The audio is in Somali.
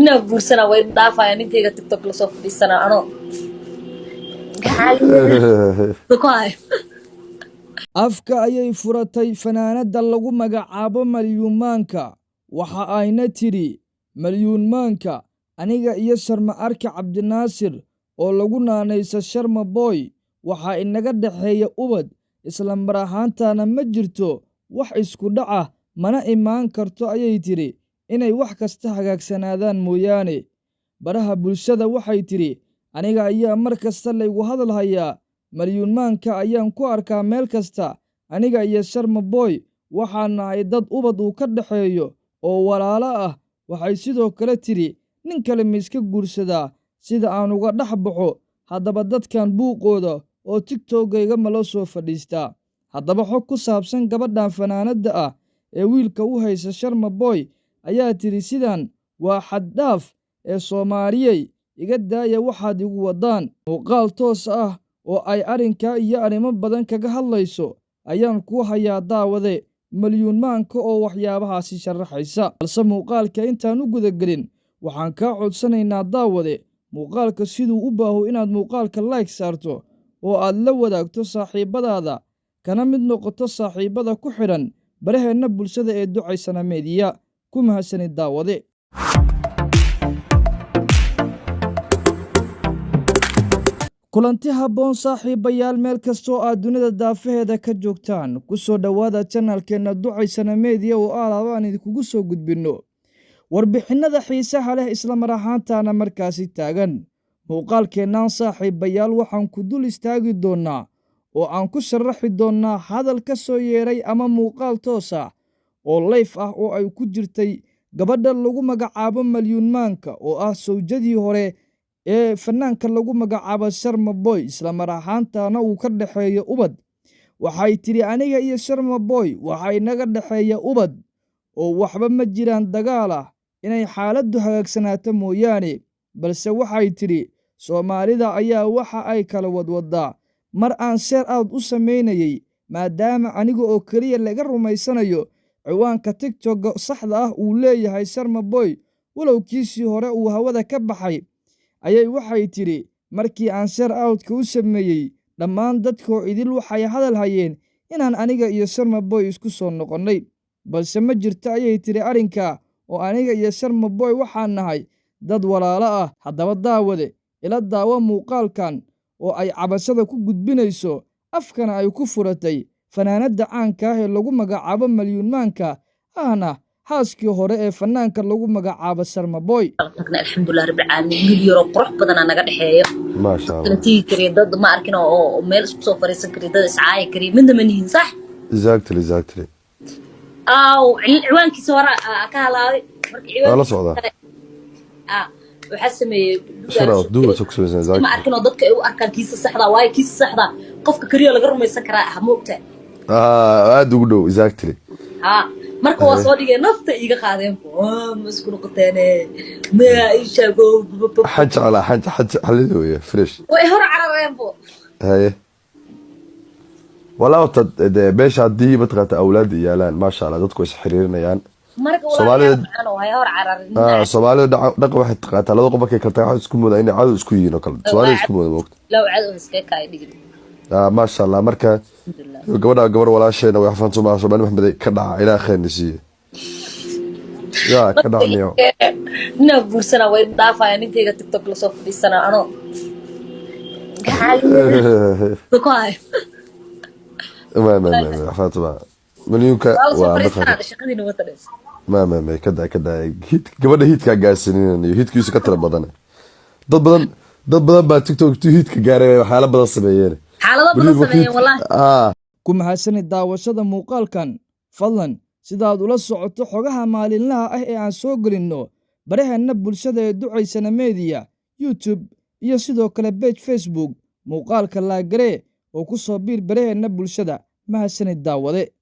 Ninaa guursanaa, way dhaafaya. Ninkayga TikTok lasoo fadhiisanaa anoo ku hayo. Afka ayay furatay fanaanadda lagu magacaabo Malyuumaanka. Waxa ayna tidhi Malyuunmaanka, "Aniga iyo Sharma Arke Cabdinaasir oo lagu naanaysa Sharma Boy waxaa inaga dhexeeya ubad, isla mar ahaantaana ma jirto wax isku dhac ah, mana imaan karto," ayay tidhi, "inay wax kasta hagaagsanaadaan mooyaane." Baraha bulshada waxay tidhi, "Aniga ayaa mar kasta laygu hadal hayaa, Malyuunmaanka ayaan ku arkaa meel kasta. Aniga iyo Sharma Boy waxaa nahay dad ubad uu ka dhexeeyo oo walaalo ah." Waxay sidoo kale tidhi, "Nin kale ma iska guursadaa sida aan uga dhex baxo haddaba dadkan buuqooda oo TikTok-gayga ma loo soo fadhiistaa?" Haddaba xog ku saabsan gabadhan fanaanadda ah ee wiilka u haysa Sharma Boy ayaa tidhi, "Sidan waa xad dhaaf ee Soomaaliyey, iga daaya waxaad igu waddaan." Muuqaal toos ah oo ay arrinkaa iyo arrimo badan kaga hadlayso ayaan kuu hayaa, daawade, Malyuunmaanka oo waxyaabahaasi sharaxaysa. Balse muuqaalka intaan u gudagelin, waxaan kaa codsanaynaa, daawade, muuqaalka siduu u baaho inaad muuqaalka like saarto oo aad la wadaagto saaxiibbadaada, kana mid noqoto saaxiibbada ku xidhan baraheenna bulshada ee Ducaysana Media. Ku mahadsanid, daawade. Kulanti habboon, saaxiibayaal, meel kastoo aad dunida daafaheeda ka joogtaan, ku soo dhowaada channel-keenna Ducaysana Media oo alaaba aan idinkugu soo gudbinno warbixinnada xiisaha leh, isla mar ahaantaana markaasi taagan. Muuqaalkeennaan, saaxiibayaal, waxaan ku dul istaagi doonnaa oo aan ku sharaxi doonnaa hadal ka soo yeedhay ama muuqaal toos ah oo live ah oo ay ku jirtay gabadha lagu magacaabo Malyuunmaanka, oo ah sawjadii hore ee fanaanka lagu magacaabo Sharma Boy, isla mar ahaantaana uu ka dhexeeyo ubad. Waxay tidhi, "Aniga iyo Sharma Boy waxa inaga dhexeeya ubad oo waxba ma jiraan dagaal ah, inay xaaladdu hagaagsanaato mooyaane." Balse waxay tidhi, Soomaalida ayaa waxa ay kala wadwadaa. Mar aan share out u samaynayey, maadaama aniga oo keliya laga rumaysanayo ciwaanka TikTok-ga saxda ah uu leeyahay Sharma Boy, walow kiisii hore uu hawada ka baxay, ayay waxay tidhi, markii aan share out-ka u sameeyey, dhammaan dadkoo idil waxay hadal hayeen inaan aniga iyo Sharma Boy isku soo noqonnay. Balse ma jirto, ayay tidhi, arrinka oo aniga iyo Sharma Boy waxaan nahay dad walaalo ah. Haddaba daawade, ila daawo muuqaalkan oo ay cabashada ku gudbinayso, afkana ay ku furatay fanaanadda caanka ah ee lagu magacaabo Malyuunmaanka, ahna xaaskii hore ee fanaanka lagu magacaabo Sharma Boy. Tagna, alxamdulilah rabbil caalamiin, wiil yaroo qurux badanaa naga dhexeeyo. Maasha Kala Allah. tigi kariya dad ma arkin oo meel isku soo fariisan kariya, dad iscaayi kariya midna ma nihin, sax? Exactly. Aaw, ciwaankiisa hore ka halaabay marka. Waa la Ciwaankiisa socdaa. hore waxaa sameeyey. Shut up, duwa soo ku samaysan. Ma Exactly. arkin oo dadka ay u arkaan kiisa saxda, waayo kiisa saxda qofka keliya laga rumaysan karaa ah, ma ogtahay? Ah, aad ugu dhow, exactly. Ha, marka waa soo dhigeen, nafta iiga qaadeen. Ma isku noqoteene, ma ii sheego. Xaj calaa xaj xaj xalid weeye, fresh. Way hor carareen bo. Haye, walaa horta dee meesha haddii mataqaata awlaad yaalaan, maasha Allah, dadku way is xiriirinayaan. Marka Soomaalida- walaalayaal macaan oo hay hor cararin. Ah, Soomaalida dhaqan waxay taqaataa laba qof markay kala tagaan, waxay isku moodaa inay cadow isku yihiin oo kale. Soomaalida isku mooda, moogta. Low cadow iskaga kaay dhigin. Ah, maasha Allah, marka Alxamdulilah. gabadha gabar walaasheena way xafan Soomaali Maxamed ka dhaca, ilaa khayrna siiye yaa ka dhacniyo. Ninaa guursanaa, way dhaafaya. Ninkayga TikTok lasoo fadhiisanaa anoo ku hayo. Ma Fatima, milyuunka Waa lasoo waa fadhiisanaa mataqaata. Shaqadiina wata dhes. Ma kada hit gabadha hiidkaa gaarsiinin iyo hiidkiisu ka tira badan. Dad badan baa TikTok tu hiidka gaaray, waxyaalo badan sameeyeen. Xaalado badan sameeyeen, wallahi. Ah. Ku mahadsanid daawashada muuqaalkan. Fadlan, sidaad ula socoto xogaha maalinlaha ah ee aan soo gelinno baraheenna bulshada ee Ducaysana Media, YouTube iyo sidoo kale page Facebook, muuqaalka like garee oo ku soo biir baraheenna bulshada. Mahadsanid, daawade.